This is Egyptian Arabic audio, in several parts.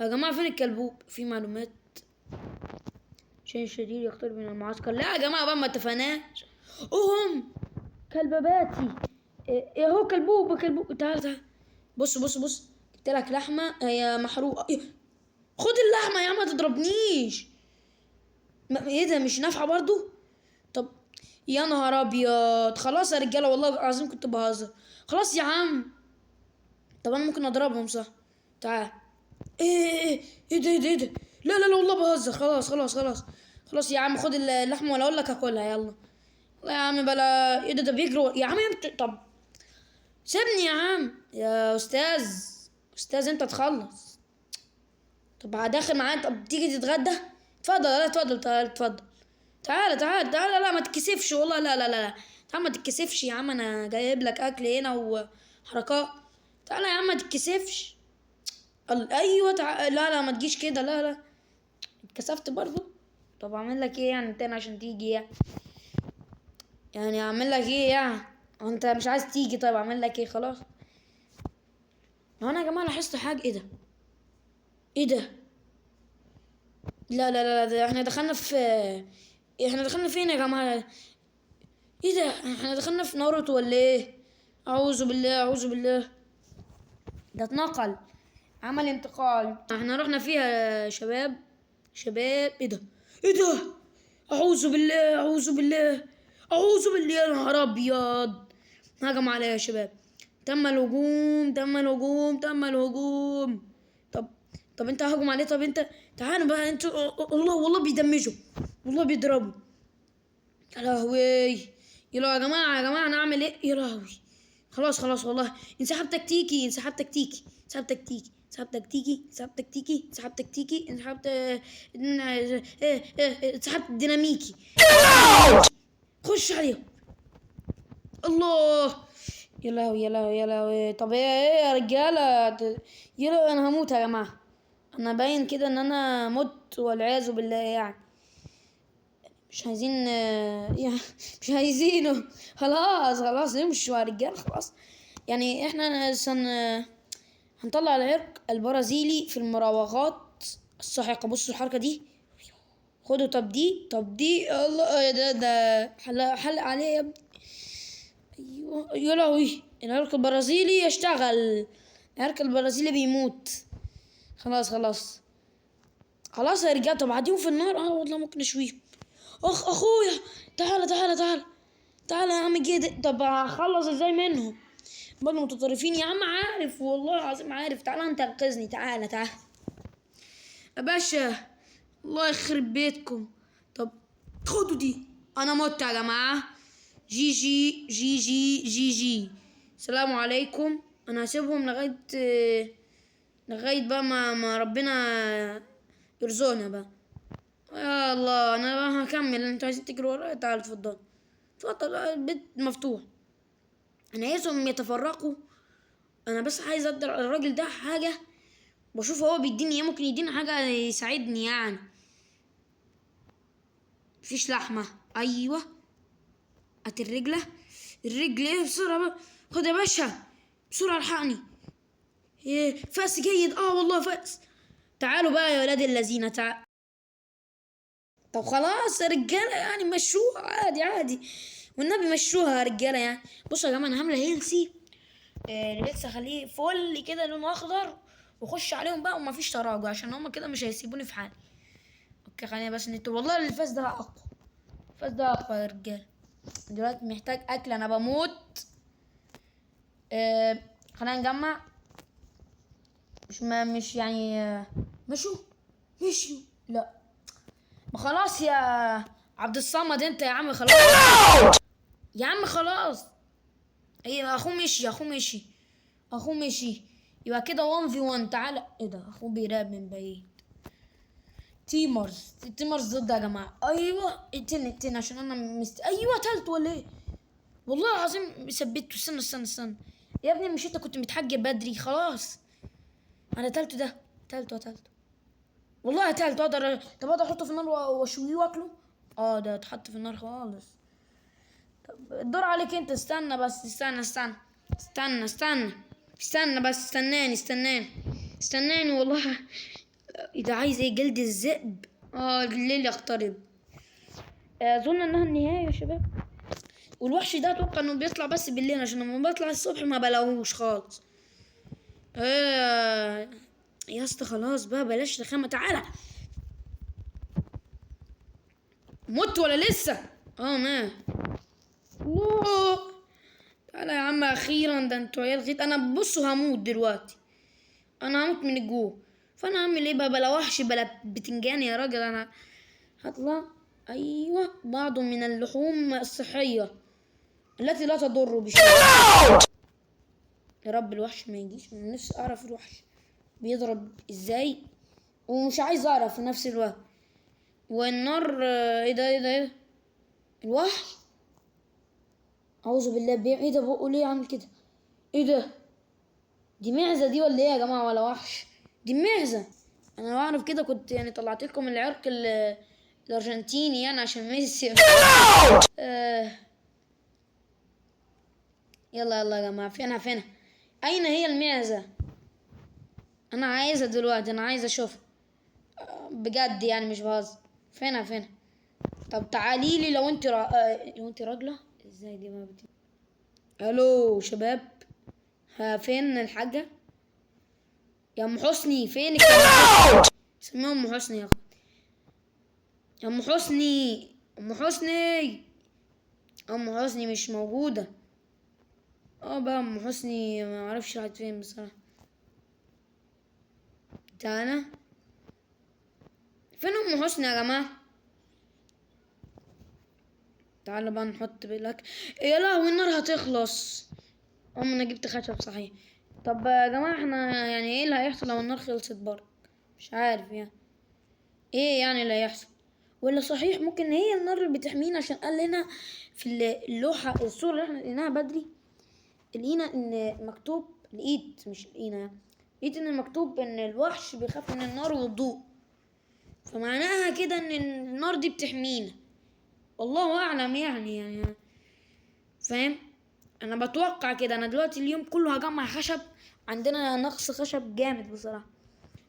يا جماعة فين الكلبوب؟ في معلومات. شيء شديد يقترب من المعسكر. لا يا جماعة بقى ما اتفقناش. اوهم كلباباتي. ايه هو كلبوب، كلبوب. تعال تعال، بص بص بص، جبت لك لحمه هي محروقة. إيه؟ خد اللحمة يا عم، ما تضربنيش. ايه ده مش نافعة برضو؟ طب يا نهار ابيض. خلاص يا رجاله والله العظيم كنت بهزر. خلاص يا عم. طب انا ممكن اضربهم صح؟ تعال. ايه ايه ايه ده ايه ده ايه ده؟ لا لا لا والله بهزر. خلاص خلاص خلاص خلاص يا عم، خد اللحمة ولا اقول لك اكلها. يلا يلا يا عم بلا. ايه ده؟ ده بيجروا يا عم انت. طب سيبني يا عم يا استاذ. استاذ انت تخلص. طب هدخل معايا. طب تيجي تتغدى؟ اتفضل. لا اتفضل، تعال اتفضل، تعالى تعالى تعالى. لا ما تتكسفش والله، لا لا لا لا تعال ما تتكسفش يا عم، انا جايب لك اكل هنا وحركات. تعالى يا عم ما تتكسفش. ايوه تعال. لا لا ما تجيش كده، لا لا اتكسفت برضو. طب اعمل لك ايه يعني تاني عشان تيجي يعني؟ يعني اعمل لك ايه يعني؟ انت مش عايز تيجي، طيب اعمل لك ايه؟ خلاص. هو انا يا جماعة لاحظت حاجة. ايه ده؟ ايه ده؟ لا لا لا، ده احنا دخلنا في، احنا دخلنا فين يا جماعة؟ ايه ده؟ احنا دخلنا في ناروتو ولا ايه؟ اعوذ بالله اعوذ بالله. ده اتنقل، عمل انتقال. احنا رحنا فيها يا شباب. شباب ايه ده؟ ايه ده؟ اعوذ بالله اعوذ بالله اعوذ بالله. يا نهار ابيض، هجم عليا يا شباب. تم الهجوم تم الهجوم تم الهجوم. طب انت هجم عليه. طب انت تعالوا بقى انتوا. الله والله بيدمجوا، والله بيضربوا. يا لهوي يلا يا جماعة، يا جماعة انا اعمل ايه؟ يا لهوي خلاص خلاص والله. انسحاب تكتيكي، انسحاب تكتيكي، انسحاب تكتيكي، انسحاب تكتيكي، انسحاب تكتيكي، انسحاب تكتيكي، انسحاب انسحاب ديناميكي. خش عليهم. الله يا لهوي يا لهوي يا لهوي. طب ايه يا رجاله؟ يا لهوي انا هموت يا جماعة. انا باين كده ان انا مت والعياذ بالله يعني. مش عايزين، يعني مش عايزينه. خلاص خلاص امشوا يا رجاله خلاص. يعني احنا هنطلع العرق البرازيلي في المراوغات الساحقة. بصوا الحركة دي، خدوا. طب دي، طب دي، الله، ده حلق عليه يا ابني. ايوه يا لهوي، العرق البرازيلي يشتغل. العرق البرازيلي بيموت. خلاص خلاص خلاص يا رجاله. طب عديهم في النار. والله ممكن اشويهم. اخويا تعالى تعالى تعالى تعالى يا عم جد. طب هخلص ازاي منهم؟ برضه متطرفين يا عم. عارف والله العظيم عارف. تعالى انت انقذني، تعالى تعالى يا باشا. الله يخرب بيتكم. طب خدوا دي. انا مت يا جماعة. جي جي جي جي جي جي. السلام عليكم. انا هسيبهم لغاية بقى ما ربنا يرزقنا بقى. يا الله انا بقى هكمل. انتوا عايزين تجروا ورايا؟ تعالوا اتفضلوا اتفضل، البيت مفتوح. انا عايزهم يتفرقوا. انا بس عايز ادي الراجل ده حاجة واشوف هو بيديني ايه. ممكن يديني حاجة يساعدني يعني. مفيش لحمه. ايوه هات الرجله، الرجل ايه بسرعة بقى. خد يا باشا بسرعة الحقني. ايه فاس جيد. والله فاس. تعالوا بقى يا ولاد اللذينه تعال. طب خلاص يا رجاله يعني مشوها عادي عادي، والنبي مشوها يا رجاله يعني. بصوا يا جماعة انا هعمل هيلسي، لسه اخليه فل كده لونه اخضر، واخش عليهم بقى ومفيش تراجع عشان هما كده مش هيسيبوني في حالي. okay خلينا بس نت. والله الفاس ده اقوى، الفاس ده اقوى يا رجاله. دلوقتي محتاج اكل، انا بموت. خلينا نجمع. مش ما مش يعني، مشوا مشوا. لا ما خلاص يا عبد الصمد انت يا عم خلاص يا عم خلاص. ايه اخوه مشي، اخوه مشي، اخوه مشي. يبقى كده 1 في 1. تعالى ايه ده؟ اخوه بيراقب من بعيد. teamers، teamers ضد يا جماعة. ايوه اتنين اتنين عشان انا ايوه تالت ولا ايه؟ والله العظيم ثبته. استنى استنى استنى يا ابني، مش انت كنت متحجب بدري؟ خلاص انا تالته، ده تالته، تالته والله تالته. اقدر طب اقدر احطه في النار واشويه واكله؟ ده اتحط في النار خالص. طب الدور عليك انت. استنى بس، استنى استنى استنى استنى استنى بس، استناني استناني استناني والله. ايه ده؟ عايز ايه؟ جلد الذئب. الليل يقترب. اظن انها النهاية يا شباب. والوحش ده اتوقع انه بيطلع بس بالليل، عشان لما بطلع الصبح ما بلاقوش خالص. يا اسطى خلاص بقى، بلاش رخامه. تعالى، مت ولا لسه؟ ما الله، تعالى يا عم. اخيرا، ده انتوا عيال غيط. انا بصوا هموت دلوقتي، انا هموت من الجوع. فانا هعمل ايه بقى؟ بلا وحش بلا بتنجان يا راجل. انا هطلع. ايوه، بعض من اللحوم الصحية التي لا تضر بشيء. يا رب الوحش ما يجيش. انا نفسي اعرف الوحش بيضرب ازاي، ومش عايز اعرف في نفس الوقت. والنار، ايه ده؟ ايه ده؟ ايه ده؟ الوحش اعوذ بالله بيعمل ايه ده؟ بقه ليه عامل كده؟ ايه ده؟ دي معزة دي ولا ايه يا جماعة؟ ولا وحش؟ دي معزة. انا لو اعرف كده كنت طلعت لكم العرق الارجنتيني عشان ميسي. يلا يلا يا جماعة، فينها فينها؟ اين هي المعزه؟ انا عايزها دلوقتي، انا عايز اشوفها بجد مش بهزر. فينها فينها؟ طب تعالي لي لو انت لو انت راجله. ازاي دي ما بت-، الو شباب، ها فين الحاجة؟ يا ام حسني فينك يا ام حسني؟ سميها ام حسني يا اخوان. يا ام حسني، ام حسني، ام حسني مش موجودة. بقى ام حسني ما اعرفش راحت فين بصراحة. تعالى، فين ام حسني يا جماعة؟ تعالى بقى نحط بالاكل. يا لهوي النار هتخلص. انا جبت خشب صحيح. طب يا جماعة احنا ايه اللي هيحصل لو النار خلصت برضه؟ مش عارف ايه اللي هيحصل. ولا صحيح ممكن هي النار اللي بتحمينا، عشان قال لنا في اللوحة، الصورة اللي احنا لقيناها بدري، لقينا ان مكتوب، لقيت مش لقينا يعني، لقيت ان مكتوب ان الوحش بيخاف من النار والضوء، فمعناها كده ان النار دي بتحمينا. والله اعلم يعني فاهم؟ انا بتوقع كده. انا دلوقتي اليوم كله هجمع خشب، عندنا نقص خشب جامد بصراحة.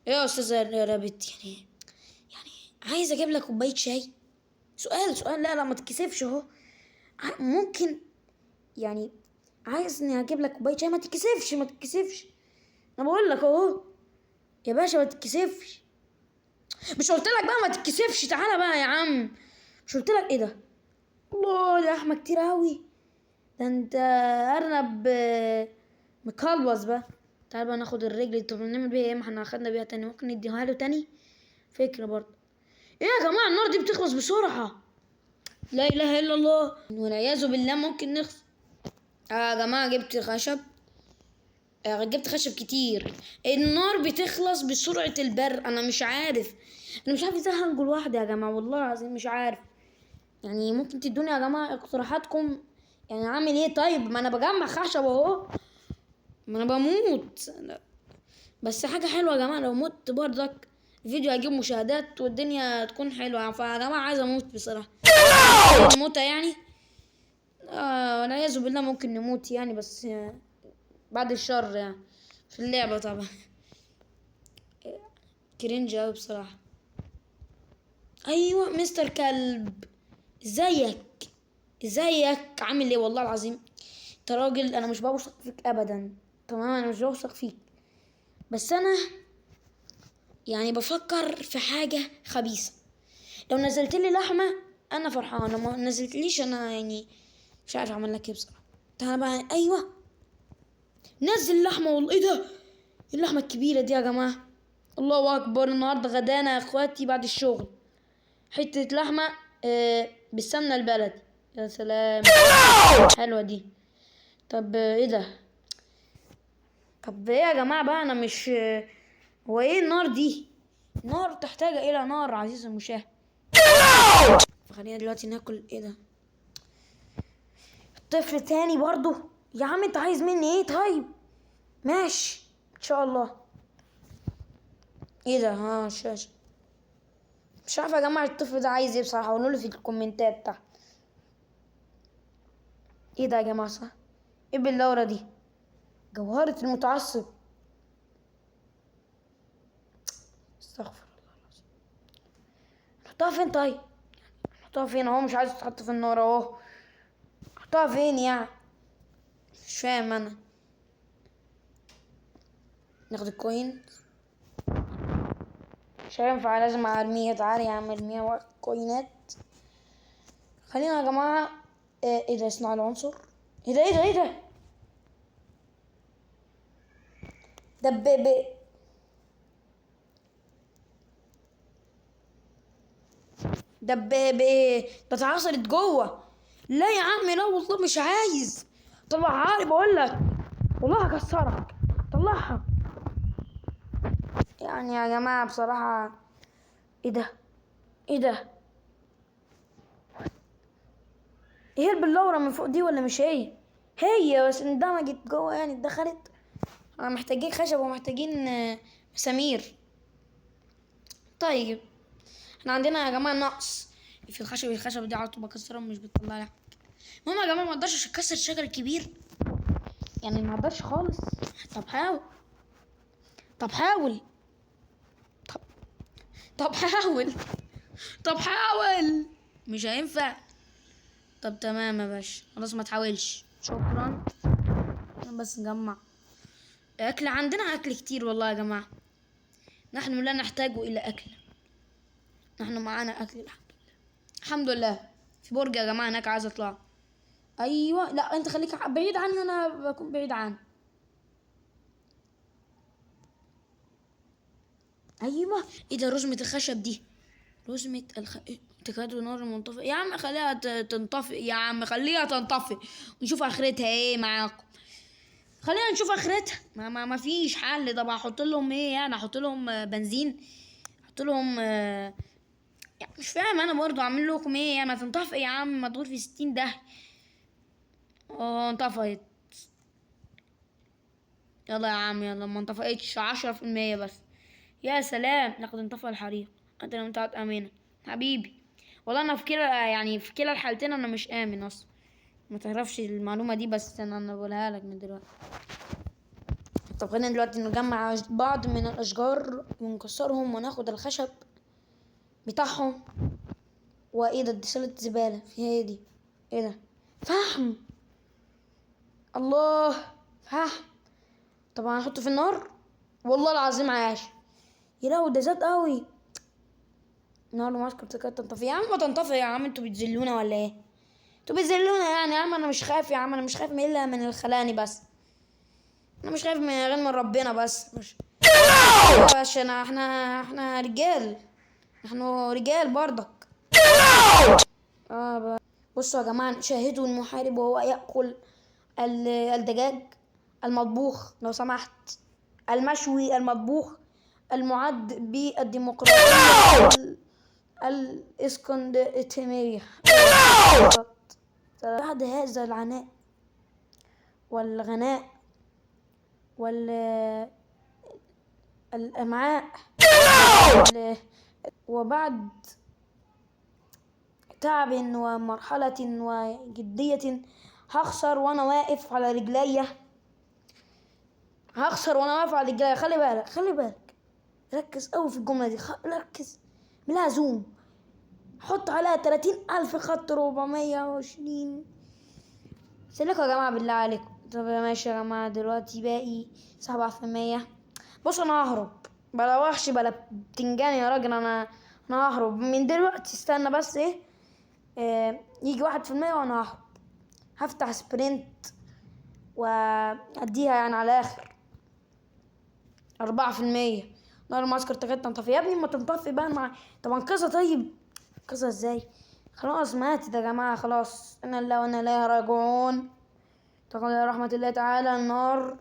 ايه يا استاذه رابط، يعني عايز اجيب لك كوباية شاي؟ سؤال، سؤال، لا لا ما تتكسفش اهو. ممكن عايز اني اجيب لك كوباية شاي؟ ما تتكسفش، ما تتكسفش، انا بقول لك اهو يا باشا ما تتكسفش. مش قلت لك بقى ما تتكسفش؟ تعالى بقى يا عم، مش قلت لك؟ ايه ده؟ الله، ده لحمه كتير قوي، ده انت ارنب مكلبز بقى. تعال بقى ناخد الرجل. طب نعمل بيها ايه؟ ما احنا اخدنا بيها تاني، ممكن نديها له تاني، فكرة برضه. ايه يا جماعة النار دي بتخلص بسرعة، لا اله الا الله والعياذ بالله ممكن نخلص. يا جماعة جبت خشب، جبت خشب كتير. النار بتخلص بسرعة البرق. انا مش عارف ازاي هنجو لوحدي يا جماعة، والله العظيم مش عارف. ممكن تدوني يا جماعة اقتراحاتكم، اعمل ايه؟ طيب ما انا بجمع خشب اهو، ما انا بموت. لا. بس حاجة حلوة يا جماعة، لو مت برضك الفيديو هيجيب مشاهدات والدنيا تكون حلوة. فيا جماعة عايز اموت بصراحة، موتة يعني. والعياذ بالله ممكن نموت بس بعد الشر في اللعبة طبعا. كرنج اوي بصراحة. ايوه مستر كلب، ازيك؟ ازيك عامل ايه؟ والله العظيم انت راجل انا مش بوثق فيك ابدا، تمام؟ انا مش بوثق فيك، بس انا بفكر في حاجة خبيثة. لو نزلت لي لحمة انا فرحان، لو ما نزلتليش انا مش عارف اعمل لك ايه بصراحة. تعالى بقى، ايوه نزل لحمة. والله ايه ده؟ اللحمة الكبيرة دي يا جماعة، الله اكبر. النهاردة غدانا يا اخواتي بعد الشغل حتة لحمة، بالسمنة البلدي. يا سلام، حلوة دي. طب ايه ده؟ طب ايه يا جماعة بقى؟ انا مش، هو ايه النار دي؟ نار تحتاج الى نار عزيزي المشاهد. فخلينا دلوقتي ناكل. ايه ده؟ الطفل تاني برضو؟ يا عم انت عايز مني ايه؟ طيب ماشي ان شاء الله. ايه ده؟ شاشة. مش عارفه يا جماعة الطفل ده عايز ايه بصراحة، قولوا لي في الكومنتات تحت. ايه ده يا جماعة؟ صح، ايه باللورة دي؟ جوهرة المتعصب. استغفر الله العظيم. نحطها فين طيب؟ نحطها فين؟ اهو مش عايز تتحط في النار اهو. نحطها فين يعني؟ مش فاهم انا. ناخد ال coin، مش هينفع لازم ارميها. تعالي يا عم ارميها كوينات. خلينا يا جماعة ايه ده؟ اصنع العنصر. ايه ده ايه ده ايه ده؟ ده ب ده ب ب ده اتعصرت جوه. لا يا عم لا والله مش عايز. طلعها لي بقول لك، والله هكسرك. طلعها يعني يا جماعة بصراحة. ايه ده ايه ده؟ ايه البلورة من فوق دي ولا مش هي؟ هي بس اندمجت جوه يعني، اتدخلت. محتاجين خشب ومحتاجين مسامير. طيب احنا عندنا يا جماعة نقص في الخشب. الخشب دي على طول بكسرها ومش بتطلع لي حاجة. المهم يا جماعة ما اقدرش اكسر الشجر الكبير يعني، ما اقدرش خالص. طب حاول، طب حاول، طب حاول، طب حاول، مش هينفع. طب تمام يا باشا خلاص ما تحاولش، شكرا. بس نجمع اكل، عندنا اكل كتير والله يا جماعة. نحن لا نحتاج الى اكل، نحن معانا اكل الحمد لله. الحمد لله. في برج يا جماعة هناك عايز اطلع. ايوه لا انت خليك بعيد عني، انا بكون بعيد عنه. ايوه ايه ده؟ رزمه الخشب دي، رزمه تكاد نار منطفئ. يا عم خليها تنطفئ يا عم، خليها تنطفئ ونشوف اخرتها ايه معاكم. خلينا نشوف اخرتها. ما فيش حل. طب احط لهم ايه يعني؟ احط لهم بنزين؟ احط لهم يعني مش فاهم انا برضو اعمل لكم ايه يعني. ما تنطفئ يا عم، ما تغور في 60 ده. انطفئت. يلا يا عم يلا، ما انطفئتش 10% بس. يا سلام، لقد انطفأ الحريق. انت لم تعد امنا حبيبي. والله انا في كلا يعني في كلا الحالتين انا مش امن اصلا. ما تعرفش المعلومة دي بس انا بقولها لك من دلوقتي. طب خلينا دلوقتي نجمع بعض من الاشجار ونكسرهم وناخد الخشب بتاعهم. وايه ده؟ دي سلة زبالة فيها ايه دي؟ ايه ده؟ فحم. الله، فحم. طب هنحطه في النار؟ والله العظيم عاش. يا لهوي ده زاد قوي. نار المعسكر تكاد تنطفي. يا عم ما تنطفي يا عم، انتوا بتذلونا ولا ايه؟ انتوا بتذلونا يعني يا عم. انا مش خايف يا عم، انا مش خايف الا من الخلاني بس. انا مش خايف من غير من ربنا بس. مش عشان احنا رجال، نحن رجال برضك. بصوا يا جماعة، شاهدوا المحارب وهو يأكل الدجاج المطبوخ لو سمحت، المشوي المطبوخ المعد بالديمقراطية الإسكندنافية. بعد هذا العناء والغناء والأمعاء وبعد تعب ومرحلة وجدية، هخسر وأنا واقف على رجليا. هخسر وأنا واقف على رجليا. خلي بالك، خلي بالك، ركز أوي في الجملة دي، ركز، ملاها زوم، حط عليها 30,000 خط 420. سلكوا يا جماعة بالله عليكم. طب ماشي يا جماعة، دلوقتي باقي 7%. بص أنا ههرب، بلا وحش بلا بتنجان يا راجل. أنا ههرب من دلوقتي. استنى بس إيه، يجي 1% وأنا ههرب. هفتح سبرنت وأديها يعني على الآخر. 4%. نار المعسكر تكاد تنطفي. يا ابني ما تنطفي بقى مع طب انقذها. طيب انقذها ازاي؟ خلاص ماتت يا جماعة، خلاص. انا لا وانا لا راجعون. تقول رحمة الله تعالى. النار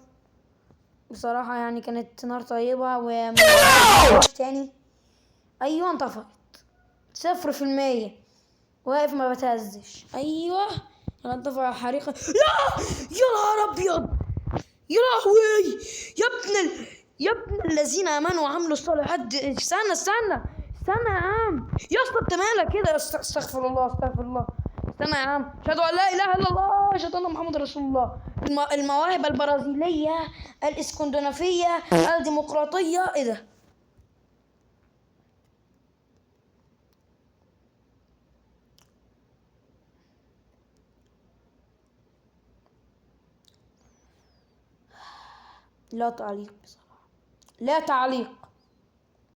بصراحة يعني كانت نار طيبة وما تاني. ايوه انطفت. 0%. واقف ما بتهزش. ايوه انطفى حريقة. لا يا نهار ابيض، يا لهوي، يا ابن الذين امنوا وعملوا الصالحات. استنى استنى استنى يا عم يا اسطى، انت مالك كده؟ استغفر الله استغفر الله. استنى يا عم، اشهد ان لا اله الا الله، اشهد ان محمد رسول الله. المواهب البرازيليه الاسكندنافية الديمقراطية. ايه ده؟ لا تعليق بصراحة، لا تعليق.